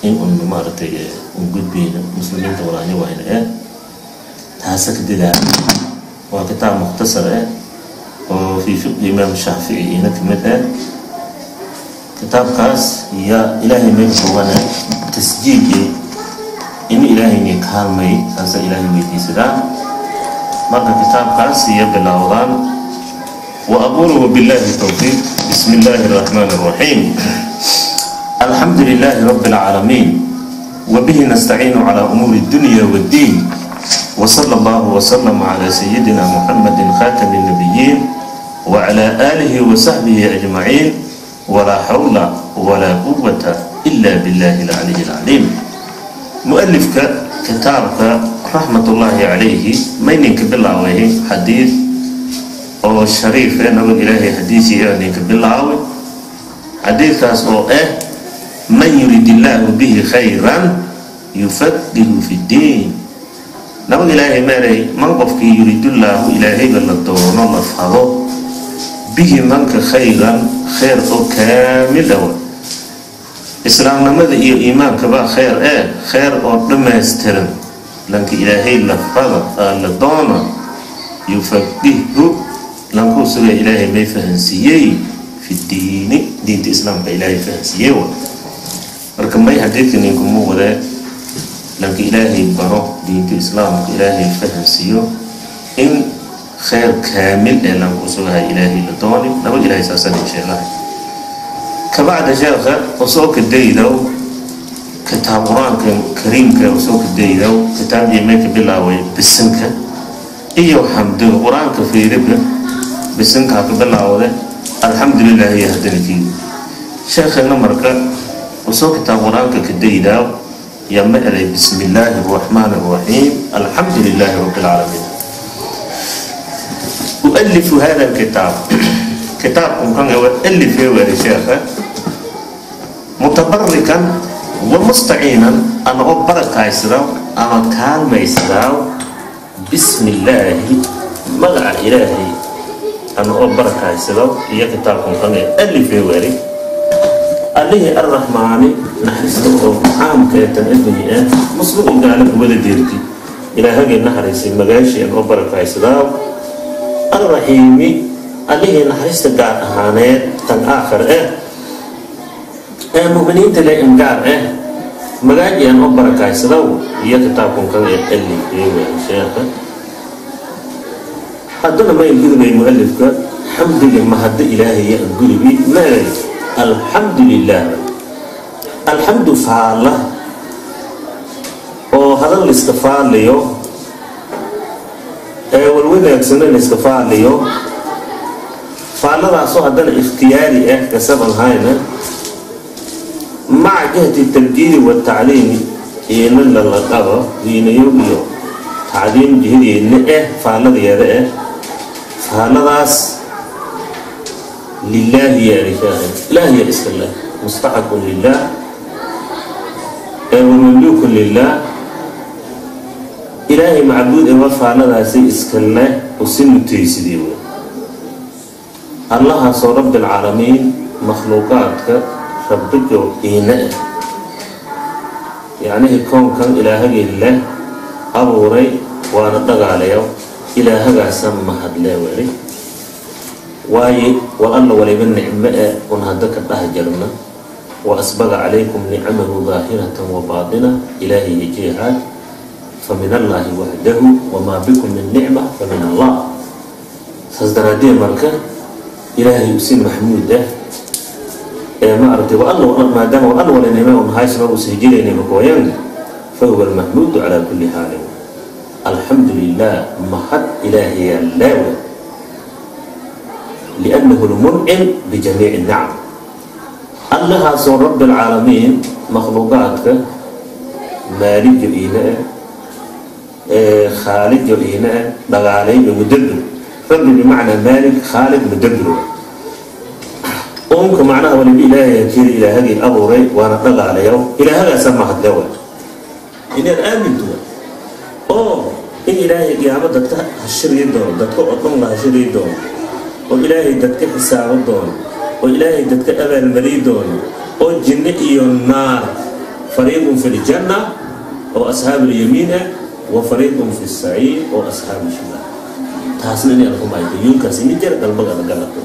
In un maaragtay un gudbayna muslimiinta walaanyo wayna taasa ka dadaala. Waa kitaab mukhtasar oo fii fiqhi Imaam Shaafici ina kamid kitaabkaas. Yaa Ilaahay may koobanee tasjiil in Ilaahayna kaalmay, saasa Ilaahay weydiisadaan. Marka kitaabkaas iyo bilowdaan. Wa aqulu wabillahi towfiiq. Bismi illaahi araxmaan araxiim. Alxamdu lilaahi rabbi alcaalamiin, wabihi nastaciinu calaa umuuri addunya waddiin, wsala allahu wslama calaa sayidina Muxamadi khatami الnabiyiin wclى aalihi wasaxbihi ajmaciin, walaa xawla walaa quwata ila billahi alcaliy alcaliim. Mualifka kitaabka raxmat ullaahi calayhi mayninka bilaaway xadiid oo shariif nabag Ilaahay xadiisiya ninka bilaaway, xadiidkaas oo man yurid illaahu bihi khayran yufaqihu fi ddiin. Nabag Ilaahay meelay man qofkii yuridullaahu Ilaahayba la doono la fado bihi manka khayran khayr oo kaamil awa, islaamnimada iyo iimaankaba khayr khayr oo dhammaystiran lanka Ilaahay la fada la doona, yufaqihhu lankuu suga Ilaahay may fahansiiyey fi ddiini, diinta Islaamka Ilaahay fahansiiyey wa. Marka may xadiidka ninkuma wadee lanka Ilaahay baro diinta Islaamka, Ilaahay fahansiiyo in khayr kaamil lanku sugahay Ilaahay la dooni. Nabag Ilahay saasaan sheegahay. Kabacda sheekha usoo kadaydow kitaab Qur-aanka Kariimka, usoo kadaydow kitaabkii may ka bilaaway bisinka iyo xamdiga. Qur-aanka fiiriba, bisinka ka bilaawde, alxamdulilah iyo haddana kii sheekhana. Marka usoo kitaab Qur-aanka kadaydaa yaa ma eray bismi illaahi araxmaan araxiim, alxamdu lilaahi rabbi alcaalamiin. Ualifu hada alkitaab, kitaabkan kan waa alifee waari sheekha, mutabarikan wa mustaciinan, ama oo barakaysadaw ama kaalmaysadaaw, bismi illaahi, magaca Ilaahay ama oo barakaysadaw iyo kitaabkan kan alifee waari, allihii arraxmaani naxariista oo caamkeetan addunya muslim oo gaala wada deerti, Ilaahagii naxariisay magaashii an oo barakaysadaaw, arraxiimi allihii naxariista gaar ahaaneed tan aakhir ee mu'miniinta le in gaar magaaji an oo barakaysadaw iyo kitaabkan kan alifee waari sheekha. Haddana ma gudubay mualifka xamdiga mahadda Ilaahaya an gudubi meelay alxamdu lilah. Alxamdu faalla oo hadal layska faaliyo ee walwanaagsano layska faaliyo, faalladaasoo haddana ikhtiyaari kasaban hayna, maca jihati tabjiili watacliimi iina lala qabo diinayo iyo tacliim jihadeedna faalladayeeda faalladaas lilaahi yaari Ilaahiya iska leh, mustaxaqun lilah wamamluukun lilah, Ilaahay macbuud ewa faalladaasi iska leh usi mutaysidii wey, Allahaasoo rabbi alcaalamiin makhluuqaadka rabbigo iina yacnihii koonkan Ilaahagii leh abuuray waana dhagaalayo, Ilaahagaasa mahadlee weli. Waaye wal alla waliba nicmo un hadda ka dhah jarna, wa asbaga calaykum nicamahu daahiratan wa baatina, Ilaahay hijihaad fa min allaahi waxdahu, wamaa bikum min nicma fa min Allah. Saas daraadee marka Ilaahay usi maxmuud ee ma aragtay wa alla maadaama wal alla wala nicmo un haysno usa hijiraynay makooyan, fa huwa almaxmuudu calaa kulli xaalin. Alxamdu lilah mahad Ilaahayaa leewe, liannahu lmuncim bijamiici nacam, Allahaasoo rabbi alcaalamiin makhluuqaadka maalijo iina khaalijo iina dhagaalay mudabbir, rabbi bimacnaa maalik, khaaliq, mudabbir uunka macnaha waliba Ilaahay hakeeri, Ilaahagii abuuray waana dhagaalayaw, Ilaahagaasa mahadle wa inaad aaminto oo in Ilaahay qiyaamo dadka hashiriyi doono, dadka oo dhan la hashiriyi doono, oo Ilaahay dadka xisaabo doono, oo Ilaahay dadka abaalmariyi doono, oo jinno iyo naar Fariiqun fi ljanna oo asxaab alyamiin ah, wa fariiqun fi saciir oo asxaab shimaal. Taasna inay rumayto yoonkaas ini jara galbaga galato.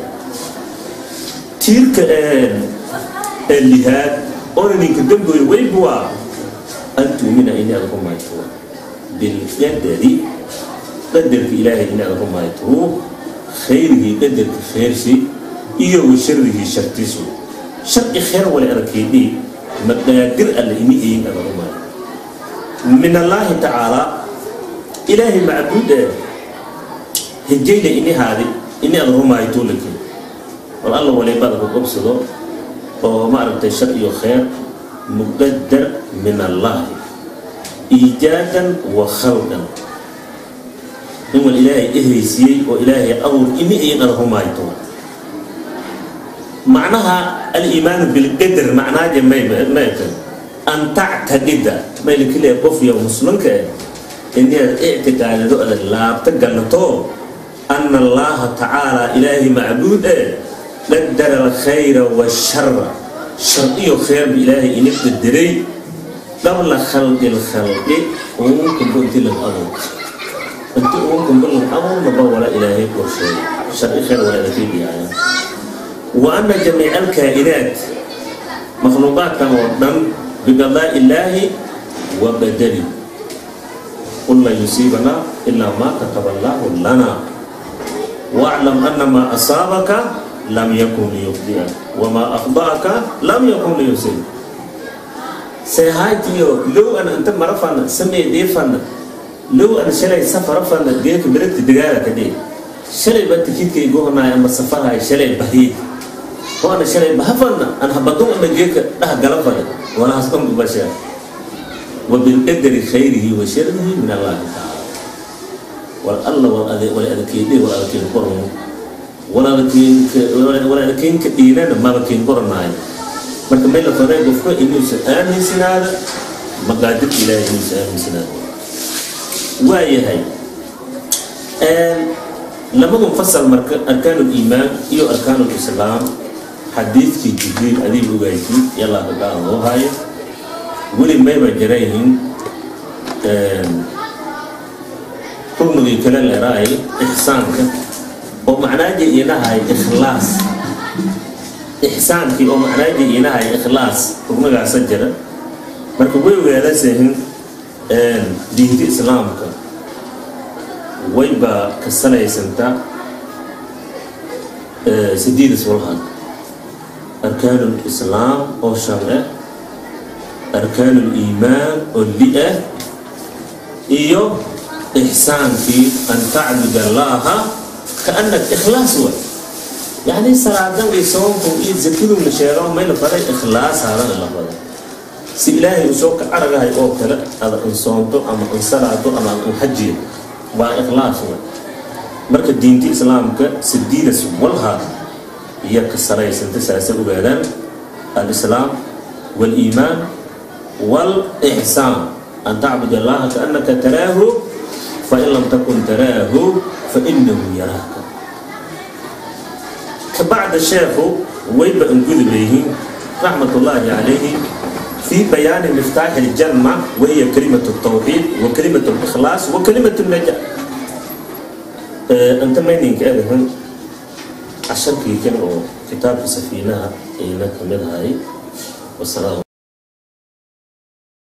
Tiirka ee lihaad oona ninka damboy waybuwa an tuumina inaad rumayto bilqadari, qadarka Ilaahay inaad rumayto, khayrigii qadarka khayrsi iyo wa sharigii shartiisu, sharci khayr wala arkeydii maqaadir alle ini eyin aad rumayto min Allaahi tacaala, Ilaahay macbuud ee hijayna ini haadi ini aad rumayto laki wal alla walibaada ku qabsado oo maaragtay shar iyo khayr muqadar min Allahi iijaadan wa khalqan, in wal Ilaahay ehaysiiyey oo Ilaahay abuur ini ayin aad rumayto. Macnaha aliimaanu bilqadar macnaaje mayta an tactaqida maylakile qof iyo muslimka eh inaad ictiqaadado, adag laabta galato ana Allaha tacaala, Ilaahay macbuud eh, qadara alkhayra waashara, shar iyo khayrba Ilaahay ini qadaray qabla khalqi lkhalqi, uunkunba inti lag abuur, inti uunkunba lag abuurnaba wala Ilaahay qorsheeyay sharci khayr wala adakeydiyaaya, wa ana jamiica alkaa'inaat, makhluuqaadkan oo dhan, biqadaa'i illaahi wa qadari. Qul lan yusiibana ilaa maa kataba Allaahu lana, waclam ana maa asaabaka lam yakun liyukhdi'ak wamaa akhda'aka lam yakun liyusiibak. Seehaytiyo low ana inta marafana samee dheefana, low ana shalay safarafana geeka beredka dagaala ka dhee, shalay baa tikidkay gohnaay ama safarhay, shalay bahiid oo ana shalay bahafana an habadun ama geeka dhah galafana walahaas dhan bashaa. Wabilqadari khayrihi wa sharihi min Allahi tacaala, wal alla wal adkeydhe wal adkeyn qorno wal adkeynka dhiinana mabakeyn qoranaayo. Marka may la faray qofka inuusa aaminsanaada maqaadirta Ilaahay, inuusa aaminsanaada. Waa yahay lamadun fasal. Marka arkaan liimaan iyo arkaan lislaam, xadiidkii Jibriil adiib ogayti yallaa kagaa loo haayo weli mayba jarayihin ruknigii kale leeraay ixsaanka oo macnaaji inahay ikhlaas, ixsaankii oo macnaaji inahay ikhlaas, ruknigaasa jira. Marka way ogaadasehin diinta islaamka wayba ka salaysantaa sideedas walhaad: arkaan lislaam oo shan ah, arkaan liimaan oo li ah, iyo ixsaankii an tacbud Allaha kaannak ikhlaas way. Yacni salaadan iyo soonku iyo zakadu la sheego may la faray ikhlaas haadan la faray si Ilaahay uu soo ka aragahay oo kale ada insoonto ama insalaado ama inxajiyo, waa ikhlaas way. Marka diinta islaamka sidiidas walha iyo ka salaysanta saasay ogaadaan: alislaam waliimaan walixsaan, an tacbud Allaha kaannaka taraahu, fain lam takun taraahu fainahu yaraaka. Kabacda sheekhu wayba angudubayhiin raxmat ullaahi calayhi fi bayaani miftaaxi اljanna, wahiya kalimat اltawxiid wa kalimat اlikhlaas wa kalimat اlnaja. Inta mayninka egahan casharkii kan oo kitaabka safiinaha ayna kamid ahay. Wasalaam.